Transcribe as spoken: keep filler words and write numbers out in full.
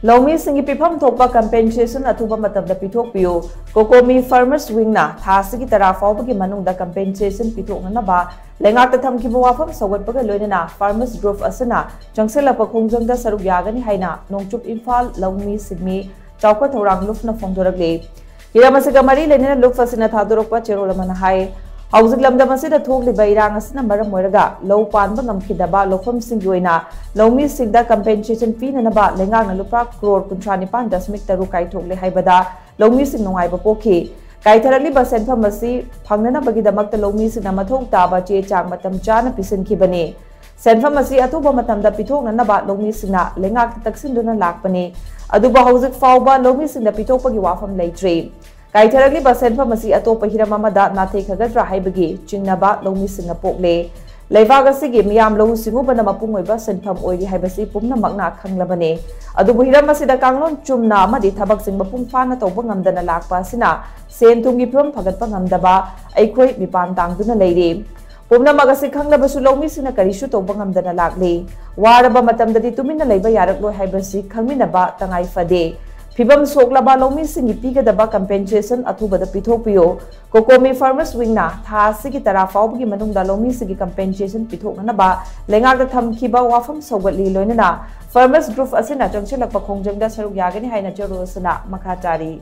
ꯂꯧꯃꯤꯁꯤꯡꯒꯤ ꯄꯤꯐꯝ ꯊꯣꯛꯄ compensation ꯑꯊꯨꯕ ꯃꯇꯝꯗ ꯄꯤꯊꯣꯛꯄꯤꯌꯨ꯫ COCOMI Farmers Wingꯅ ꯊꯥ ꯑꯁꯤꯒꯤ ꯇꯔꯥ ꯐꯥꯎꯕꯒꯤ ꯃꯅꯨꯡꯗ compensation ꯄꯤꯊꯣꯛꯅꯅꯕ ꯂꯩꯉꯥꯛꯇ ꯊꯝꯈꯤꯕ ꯋꯥꯐꯝ ꯁꯧꯒꯠꯄꯒ ꯂꯣꯏꯅꯅ farmers group ꯑꯁꯤꯅ ꯆꯪꯁꯤꯜꯂꯛꯄ ꯈꯣꯡꯖꯪꯗ ꯁꯔꯨꯛ ꯌꯥꯒꯅꯤ ꯍꯥꯏꯅ ꯅꯣꯡꯆꯨꯞ ꯏꯝꯐꯥꯜ ꯂꯧꯃꯤ ꯁꯤꯟꯃꯤ ꯆꯥꯎꯈꯠ ꯊꯧꯔꯥꯡ ꯂꯨꯞꯅ ꯐꯣꯡꯗꯣꯔꯛꯂꯤ꯫ ꯍꯤꯔꯝ ꯑꯁꯤꯒ ꯃꯔꯤ ꯂꯩꯅꯅ ꯂꯨꯞ ꯑꯁꯤꯅ ꯊꯥꯗꯣꯔꯛꯄ ꯆꯦꯔꯣꯜ ꯑꯃꯅ ꯍꯥꯏ, ꯍꯧꯖꯤꯛ ꯂꯝꯗꯝ ꯑꯁꯤꯗ ꯊꯣꯛꯂꯤꯕ ꯏꯔꯥꯡ ꯑꯁꯤꯅ ꯃꯔꯝ ꯑꯣꯏꯔꯒ ꯂꯧ ꯄꯥꯟꯕ ꯉꯝꯈꯤꯗꯕ ꯂꯧꯐꯝꯁꯤꯡꯒꯤ ꯑꯣꯏꯅ ꯂꯧꯃꯤꯁꯤꯡꯗ compensation ꯄꯤꯅꯅꯕ ꯂꯩꯉꯥꯛꯅ ꯂꯨꯄꯥ ꯀ꯭ꯔꯣꯔ ꯀꯨꯟꯊ꯭ꯔꯥ ꯅꯤꯄꯥꯟ ꯗꯁꯃꯤꯛ ꯇꯔꯨꯛ ꯀꯥꯏꯊꯣꯛꯂꯦ ꯍꯥꯏꯕꯗ ꯂꯧꯃꯤꯁꯤꯡ ꯅꯨꯡꯉꯥꯏꯕ ꯄꯣꯛꯈꯤ꯫ ꯀꯥꯏꯊꯔꯛꯂꯤꯕ ꯁꯦꯟꯐꯝ ꯑꯁꯤ ꯐꯪꯅꯅꯕꯒꯤꯗꯃꯛꯇ ꯂꯧꯃꯤꯁꯤꯡꯅ ꯃꯊꯧ ꯇꯥꯕ ꯆꯦ ꯆꯥꯡ ꯃꯇꯝ ꯆꯥꯅ ꯄꯤꯁꯤꯟꯈꯤꯕꯅꯤ꯫ ꯁꯦꯟꯐꯝ ꯑꯁꯤ ꯑꯊꯨꯕ ꯃꯇꯝꯗ ꯄꯤꯊꯣꯛꯅꯅꯕ ꯂꯧꯃꯤꯁꯤꯡꯅ ꯂꯩꯉꯥꯛꯇ ꯇꯛꯁꯤꯟꯗꯨꯅ ꯂꯥꯛꯄꯅꯤ꯫ ꯑꯗꯨꯕꯨ ꯍꯧꯖꯤꯛ ꯐꯥꯎꯕ ꯂꯧꯃꯤꯁꯤꯡꯗ ꯄꯤꯊꯣꯛꯄꯒꯤ ꯋꯥꯐꯝ ꯂꯩꯇ꯭ꯔꯤ꯫ ꯀꯥꯏꯊꯔꯛꯂꯤꯕ ꯁꯦꯟꯐꯝ ꯑꯁꯤ ꯑꯇꯣꯞꯄ ꯍꯤꯔꯝ ꯑꯃꯗ ꯅꯥꯊꯩꯈꯒꯗ꯭ꯔꯥ ꯍꯥꯏꯕꯒꯤ ꯆꯤꯡꯅꯕ ꯂꯧꯃꯤꯁꯤꯡꯅ ꯄꯣꯛꯂꯦ꯫ ꯂꯩꯕꯥꯛ ꯑꯁꯤꯒꯤ ꯃꯤꯌꯥꯝ ꯂꯧꯎ ꯁꯤꯡꯎꯕꯅ ꯃꯄꯨꯡ ꯑꯣꯏꯕ ꯁꯤꯟꯐꯝ ꯑꯣꯏꯔꯤ ꯍꯥꯏꯕꯁꯤ ꯄꯨꯝꯅꯃꯛꯅ ꯈꯪꯂꯕꯅꯤ꯫ ꯑꯗꯨꯕꯨ ꯍꯤꯔꯝ ꯑꯁꯤꯗ ꯀꯥꯡꯂꯣꯟ ꯆꯨꯝꯅ ꯑꯃꯗꯤ ꯊꯕꯛꯁꯤꯡ ꯃꯄꯨꯡ ꯐꯥꯅ ꯇꯧꯕ ꯉꯝꯗꯅ ꯂꯥꯛꯄ ꯑꯁꯤꯅ ꯁꯦꯟ ꯊꯨꯝꯒꯤ ꯐꯤꯕꯝ ꯐꯒꯠꯄ ꯉꯝꯗꯕ ꯑꯩꯈꯣꯏ ꯃꯤꯄꯥꯟ ꯇꯥꯡꯗꯨꯅ ꯂꯩꯔꯤ꯫ ꯄꯨꯝꯅꯃꯛ ꯑꯁꯤ ꯈꯪꯂꯕꯁꯨ ꯂꯧꯃꯤꯁꯤꯡꯅ ꯀꯔꯤꯁꯨ ꯇꯧꯕ ꯉꯝꯗꯅ ꯂꯥꯛꯂꯤ꯫ ꯋꯥꯔꯕ ꯃꯇꯝꯗꯗꯤ ꯇꯨꯃꯤꯟꯅ ꯂꯩꯕ ꯌꯥꯔꯛꯂꯣꯏ ꯍꯥꯏꯕꯁꯤ ꯈꯪꯃꯤꯟꯅꯕ ꯇꯉꯥꯏ ꯐꯗꯦ꯫ ꯐꯤꯕꯝ ꯁꯣꯛꯂꯕ ꯂꯧꯃꯤꯁꯤꯡꯒꯤ ꯄꯤꯒꯗꯕ compensation ꯑꯊꯨꯕꯗ ꯄꯤꯊꯣꯛꯄꯤꯌꯨ꯫ COCOMI Farmers Wingꯅ ꯊꯥ ꯑꯁꯤꯒꯤ ꯇꯔꯥ ꯐꯥꯎꯕꯒꯤ ꯃꯅꯨꯡꯗ ꯂꯧꯃꯤꯁꯤꯡꯒꯤ compensation ꯄꯤꯊꯣꯛꯅꯅꯕ ꯂꯩꯉꯥꯛꯇ ꯊꯝꯈꯤꯕ ꯋꯥꯐꯝ ꯁꯧꯒꯠꯂꯤ꯫ ꯂꯣꯏꯅꯅ farmers group ꯑꯁꯤꯅ ꯆꯪꯁꯤꯜꯂꯛꯄ ꯈꯣꯡꯖꯪꯗ ꯁꯔꯨꯛ ꯌꯥꯒꯅꯤ ꯍꯥꯏꯅ ꯆꯦꯔꯣꯜ ꯑꯁꯤꯅ ꯃꯈꯥ ꯇꯥꯔꯤ꯫